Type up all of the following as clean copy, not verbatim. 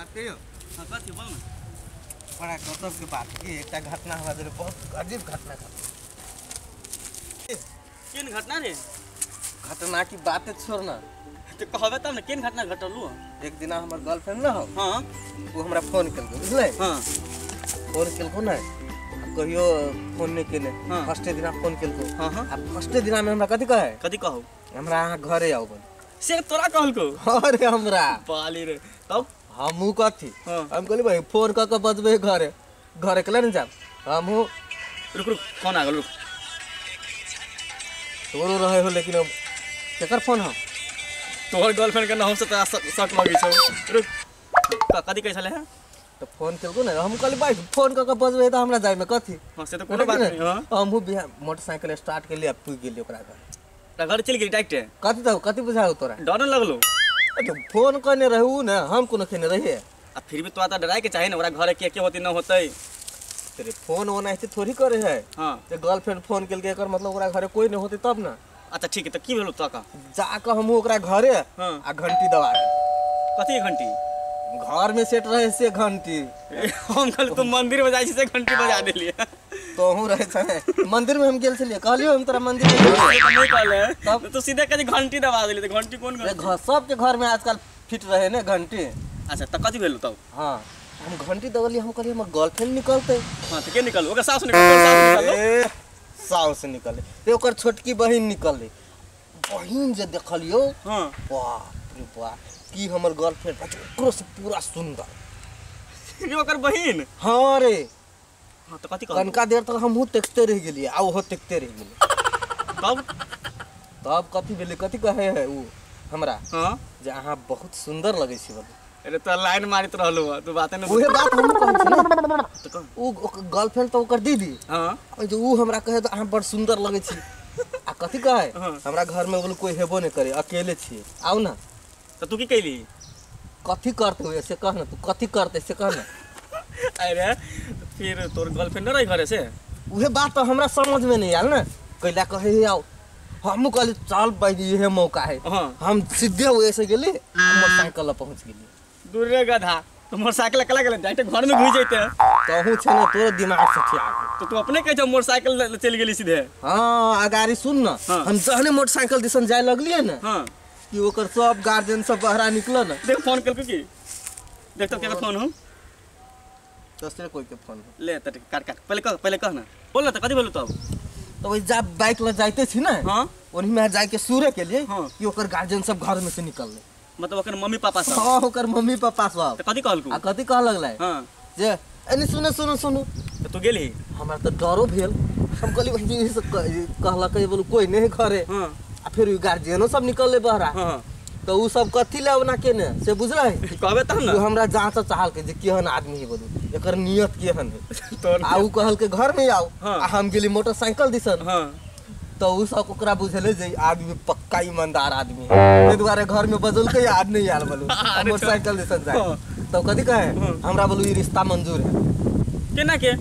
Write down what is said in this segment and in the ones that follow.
बात कहियो। हां कथी बोल ना। बड़ा गजब के बात की एकटा घटना हमरा देले, बहुत अजीब घटना घटल। केन घटना रे? घटना की बात छोड़ ना, तो कहबे तब ना केन घटना घटलू। एक दिना हमर गर्लफ्रेंड ना हो। हां वो हमरा फोन केलको, बुझलै? हां फोन केलको ना, कहियो फोन नहीं केने। हाँ। फर्स्टे दिना फोन केलको। हां हां आ फर्स्टे दिना में हमरा कथी कहे? कथी कहू? हमरा अहाँ घरे आउ बोल। से तोरा कहलको? अरे हमरा बाली रे। तब हमहू कथी? हाँ। हम कहली भाई फोन क के बजबे घरे, घरे के ले जाब हमहू। रुक रुक फोन आ गेल, रुक। तोरो रहे हो लेकिन अब केकर फोन हो? तोहर गर्लफ्रेंड के नाम से तोरा शक लगै छौ। रुक कथी कहै छले है? तो फोन केलको ना, हम कहली भाई फोन क के बजबे त हमरा जाय में कथी। हां से त कोनो बात नहीं। हां हमहू मोटरसाइकिल स्टार्ट के लिए पुग गेली ओकरा घर। त घर चलि गेली डायरेक्ट? कथी त कथी बुझाउ तोरा? डर न लगलो? तो फोन करने रहू ना, हम कोनो केने रहिए। आ फिर भी तोरा त डराय के चाही ना, ओकरा घरे के के होती न होतै। तेरे फोन ओनाहिते थोड़ी करे है। हां जे गर्लफ्रेंड फोन केलके एकर मतलब ओकरा घरे कोई न होते तब ना। अच्छा ठीक है, त की भेलो तोरा? का जा के हम ओकरा घरे। हां आ घंटी दबा दे। कथी घंटी? घर में सेट रहे से घंटी। हम कल तो मंदिर में जाय छी से घंटी बजा देलिए। तोहू रहे छे मंदिर में, हम गेल छलिए, कहलियो हम तोरा मंदिर में गेल नहीं कहले तब तो सीधे कथी घंटी दबा देली। त घंटी कोन घंटी? घर सबके घर में आजकल फिट रहे ने घंटी। अच्छा त कथी भेलो तब? हां हम घंटी दबली, हम कहलिए हमर गर्लफ्रेंड निकलते। हां त के निकल? ओकर सास निकल, सास निकल। सास निकले, ओकर छोटकी बहिन निकलले। बहिन जे देखलियो, हां बाप रे बाप, की हमर गर्लफ्रेंड ओकरो से पूरा सुंदर। रे ओकर बहिन? हां रे। हां त कथी कहल? कनका देर तक हमहू देखते रह गेलिए आ ओहो देखते रह गेलिए। तब तब कथी भेलै? कथी कहे है उ हमरा? हां जे अहाँ बहुत सुंदर लगै छी बोले। अरे तो लाइन मारित रहलो तू, बात न उहे बात हम कहै छी ना। त कह उ गर्लफ्रेंड त ओकर दीदी। हां जे उ हमरा कहे त अहाँ बड़ सुंदर लगै छी। आ कथी कहे? हाँ। हमरा घर में बोले कोई हेबो नहीं करे, अकेले छिए, आउ ना। त तू की कैली? कथी करते हो से कह ना, तू कथी करते से कह ना। अरे फिर तोर गर्लफ्रेंड न रही घरे से? उहे बात तो हमरा समझ में नहीं आयल ना, कैला कहे आओ। हमहू कहली चल भाई इहे मौका है। हां हम सीधे ओए से गेली, मोटरसाइकिल ल पहुंच गेली। दूर रे गधा, तो मोटरसाइकिल कला गेले डायरेक्ट घर में घुस जैते। तोहू छे ना, तोरो दिमाग से ठिया। तो तू अपने कहे छ मोटरसाइकिल चल गेली सीधे? हां अगाड़ी सुन ना। हाँ। हम जहने मोटरसाइकिल दिसन जाय लगलिए ना, हां कि ओकर सब गार्जियन सब बहरा निकल ना। देख फोन केलको की? देख तो केकर फोन हो? दोसरे कोई के फोन हो। ले त काट काट, पहले कह, पहले कह ना, बोल ना त कथी बोलू तब? तो वही जा बाइक ल जाइते छी ना। हां ओही में जाय के सूरे के लिए। हाँ। कि ओकर गार्जियन सब घर में से निकलले, मतलब ओकर मम्मी पापा सब? हां ओकर मम्मी पापा सब। त कथी कहलको? आ कथी कह लगलै? हां जे एने सुनो सुनो सुनो। त तू गेली? हमरा त डरो भेल, हम कहली भाई ई सब कहलकै बोलू कोई नहीं घरे। हां आ फिर उ गार्जियनो सब निकलले बहरा। हां त उ सब कथी ले ओना केने से बुझलै? कहबे तब ना। उ हमरा जांच चाहल के जे केहन आदमी है बोलू, एकर नियत केहन है। तोर आ उ कहल के घर में आओ। हाँ। आ हम गेली मोटरसाइकिल दिसन। हां तो उ सब ओकरा बुझले जे आदमी पक्का ईमानदार आदमी है, एहि दुआरे घर में बजल के याद नहीं आयल बोलू, मोटरसाइकिल दिसन जाए। हाँ। तो कथी कहे? हाँ। हमरा बोलू ई रिश्ता मंजूर है। केना के?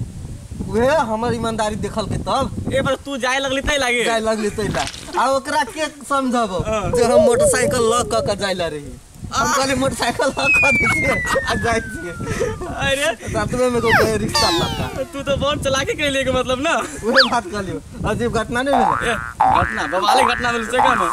उहे हमर ईमानदारी देखल के तब ए बार तू जाय लगली तै लागे? जाय लगली तै ला। आ ओकरा के समझब हाँ। जे हम मोटरसाइकिल ल क के जाय ला रही। हम कहली मोटरसाइकिल ल क दै छियै आ जाय छियै। अरे रातमे में को कहे रिश्ता पक्का। तू तो बहुत चलाकी कैली के मतलब ना। उहे बात कहलियो, अजीब घटना नहीं भेलै? ए घटना बवाले घटना भेल से कह ना।